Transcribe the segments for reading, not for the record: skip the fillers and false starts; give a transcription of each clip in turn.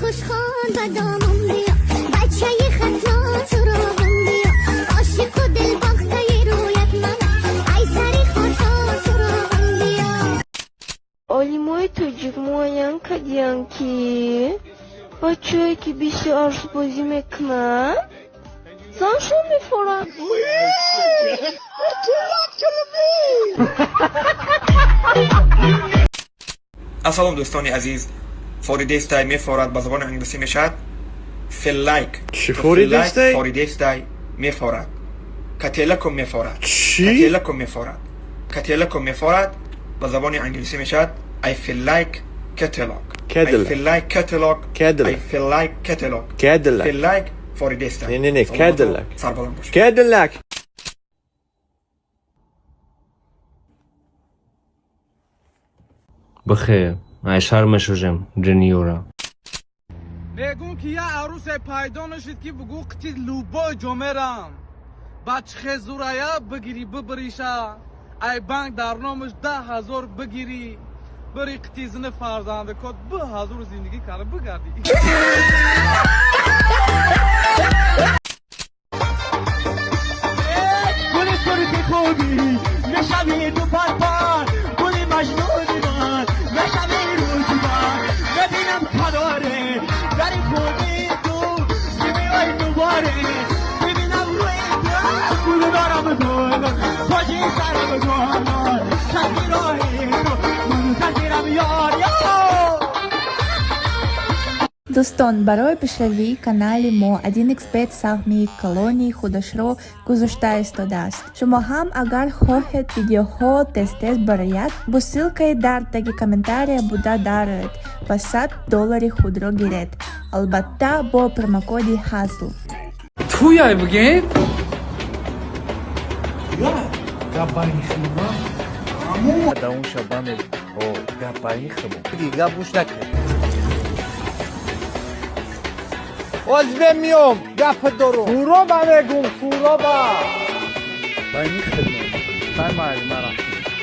Хушхон, ба домон биё, бачаи Хатлон, суроғам биё, ошиқу дилбохтаи рӯят манам, ай сари хосор суроғам биё. Олимои тоҷик муайян кардиянд, ки бачае, ки бисёр арсбозӣ мекунад, заншон мефорад. Ассалом, дӯстони азиз. Форидестай мефорад ба забони англисӣ мешавад feel like. Чӣ форидестай? Форидестай мефорад, кателако мефорад. Чӣ? Кателако мефорад, кателако мефорад ба забони англисӣ мешавад I feel like catalog. I Cadillac. feel like catalog. Cadillac. I feel like catalog. Cadillac. Feel like форидестай. Не, не, не, Cadillac. Сарбаланд бошед. Cadillac. Бихе, айшар мешужем, ҷиниёра. Мегум, ки я арусе пайдо нашид, ки бугу қити любой ҷо мерам, бачхезурая бигирӣ, бибириша, ай банк дар номаш 10 000 бигирӣ, бири, қити зини фарзандакот бу ҳазур зиндагӣ карда бигардӣ. Гули сурхи хубӣ мешавӣ ту, парпар гули маҷнуни ман мешавӣ, рӯзи ман бибинам каноре дари хуби ту, ки меои дуборе бибинам рӯи ту. Гулу дорам гул тоҷи сарам гул чашми роҳи ту мунтазирам, ёр, ёр. Дӯстон, барои пешравии канали мо 1xBet саҳми калони худашро гузошта истодааст. Шумо ҳам агар хоҳед, видеоҳо тез-тез барояд, бо ссылкаи дар таги комментария буда дароед ва 100 доллари худро гиред. Албатта, бо промокоди ХАЗЛ. Туяй бигем. Гап байни хима. Даун шабаме о гап байни химо. Гап гӯш накун. Озбе миём, гап дорум. Суроба мегум, суроба. Байни хидмо. Сай майли, мара.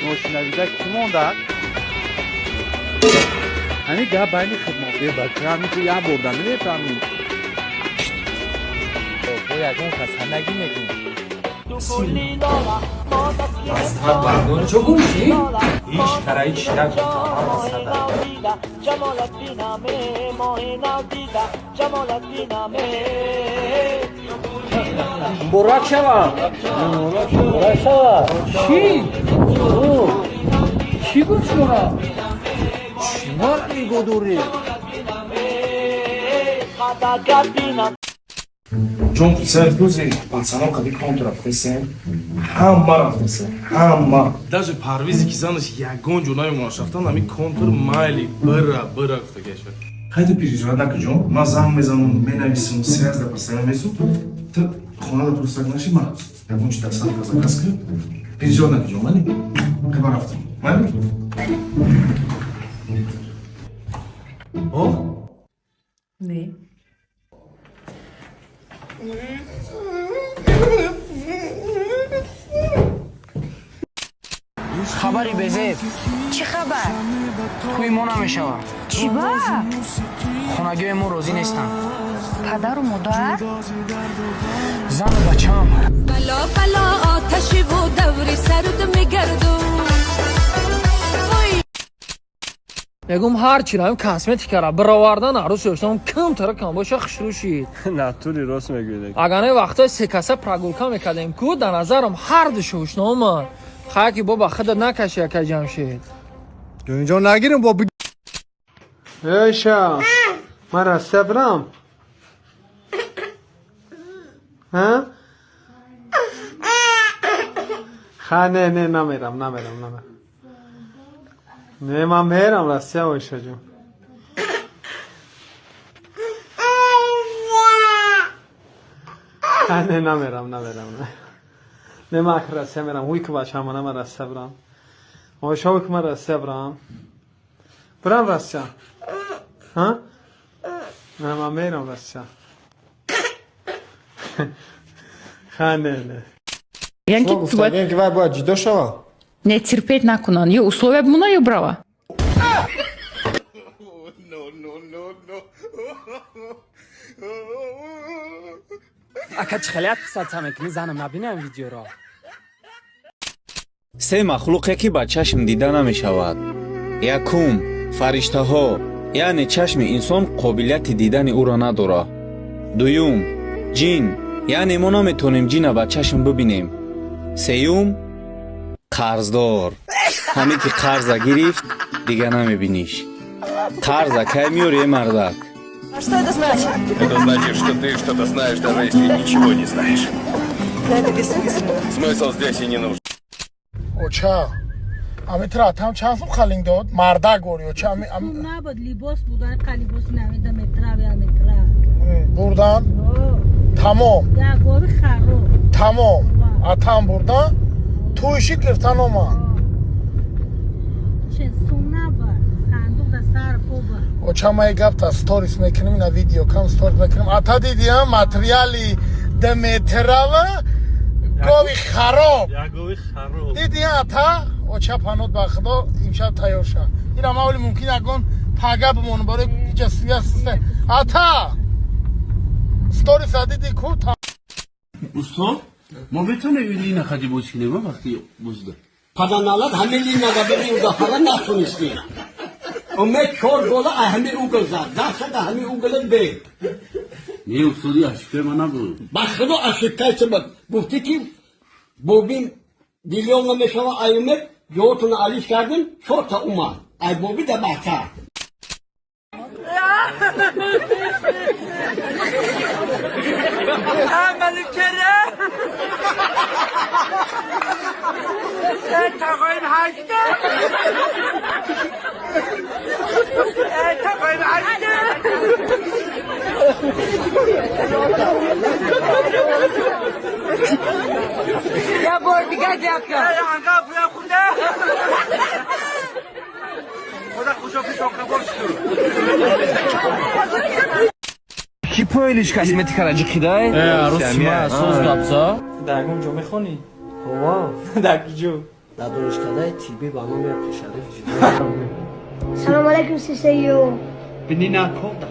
Ношинавида ки монда? Ҳамин гап байни хидмо. Бе бача, ҳамин ту як борда намефаҳмӣ. Бо ягон кас ҳамагӣ мегум. Мазҳаб бардор. Чо гумши? Ҳеҷ кара ҳеҷ нагуфтам, ҳама сада. Ҷамолат бинаме, моҳи нав дида, ҷамолат бинаме. Муборак шава. Муборак шава. Чӣ чӣ гуфт шуморо? Чӣ мара нигоҳ дорӣ? Қадагат бинам. Ҷон, писар, рӯзи пацано қади контр рафтесем, ҳама рафтесем, ҳама. Даже Парвизе, ки занаш ягон ҷо намемонад рафтан, ҳами контр майли, бира, бира гуфта гашт. Хайта, переживать нака, ҷон, ман занг мезанам, менависам, связь да постоянно месу. Ту хонада просто наши, ма ягон чи доставка заказ кун. Переживать нака, ҷон, майли, хай, рафтам, майли. О. Не. Хабари безеб. Чӣ хабар? Тӯи мо намешавад. Чӣ ба? Хонагиҳои мо розӣ нестанд. Падару модар? Зану бачаам. Бало, бало, оташиву даври сард мегардум. Мегум, ҳар чи равем, косметикара бировардан, арӯс ёштам, камтара кам боша, хушрӯ шид. Натури рост мегӯед. Агар не, вақтҳои секаса прогулка мекардем ку, дар назарам ҳар ду шӯшнома хая, ки боба худат накаши, яка Ҷамшед. Инҷо нагирим бо. Эша, ман Россия бирам, ҳа? Ха, не, не, намерам, намерам, намерам, не, ман мерам Россия, Оишаҷон. Ха, не, намерам, намерам, не, не, ман ахир Россия мерам. Ҳуй ки бачаамона, ман Россия бирам, Оиша, ҳуй ки ман Россия бирам, бирам Россия, ҳа? Не, ман мерам Россия. Ха, не, не. Яъне ки Гуфтагем, ки вай бояд ҷудо шава. Не, терпеть накунанд, ё условия бимона, ё брава. No, no, no, no. Ака, чӣ хеле отписаться мекунӣ? Занам набинам видеоро. Се махлуқе, ки ба чашм дида намешавад. Якум, фариштаҳо, яъне чашми инсон қобилияти дидани ӯро надорад. Дуюм, ҷин, яъне мо наметавонем ҷина ба чашм бибинем. Сеюм, қарздор. Ҳаме ки қарза гирифт, дига намебиниш. Қарза кай меёри, э мардак? А что это значит? Это значит, что ты что-то знаешь, даже если ничего не знаешь. Да это бессмысленно. Смысл здесь и не нужен. Оча, ами тра там чанд сум халинг дод? Мардак гори, оча, ами Набуд, либос будан, қа либоси намеда метра я метра. Бурдан? Тамом. Я гови хароб. Тамом. Атам бурдан? Туйши гирифтан омад. Че сум набад, сандуқ да сар поба. Оча, ма гапта сторис мекунем, на видео кам сторис мекунем. Ата, дидиам материали деметрава гови хароб. Як гови хароб. Диди, ата? Оча, панот ба худо, имшаб тайёр ша. Ира ма оли мумкин ягон пага бимонам, барои иҷа связь. Ата, сторис диди ку? Устод, мо метавонем ин лина хади бозӣ кунем вақти бозида? Паданалат ҳамин линада бери удафара натунистӣ. Умед чор гола ҳами угол зад. Дастада ҳами угола бе. Не, устоди, ошибкаи ман набуд. Ба худо, ошибкаи ту буд. Гуфтӣ ки бобин дилён намешава, ай умед ҷоотуна алиш кардем, чорта умад. Ай боби да баҳтар. تقایم هشته تقایم هشته. یه بار دیگه گپ کن. انقدر خونده خدا خوشا پیش آقا شد. Ки поилиш косметикара ҷиқидай? Э, соз гапза. Дар ягон ҷо мехонӣ? Ҳова. Дар куҷо? Дар донишкадаи тиббӣ ба номи Шариф. Салом алейкум, сисею. Бини накода.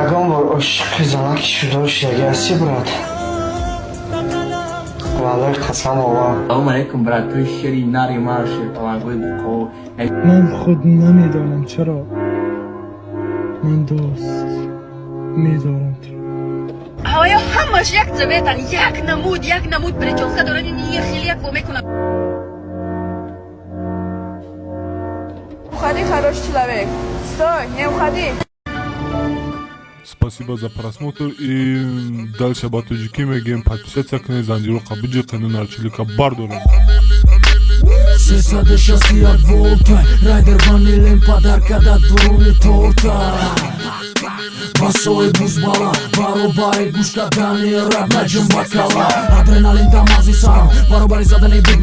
Ягон бор ошиқи занаки шуда шидаги ҳасти, брат? Валлои, қасам овам. Салом алейкум, брат, ту шери нари ма, шерпалангои буқо. Ман худ намедонам чаро ман дӯст медорам туро. Оё ҳамаш як цветан, як намуд, як намуд причёска дорад, ин хеле як мекунам. Уходи, хороший человек. Стой, не уходи. Спасибо за просмотр и дальше ба тоҷикӣ мегӯем: подписаться кунед, занҷироқа биҷиқену нарчилика бардорем. 361 волта, райдер ванилем подарка да дуруни торта. Басои бузбала баробари гӯш кардани рап наҷум бакала. Адреналин да мағзи сарам баробари задани бит.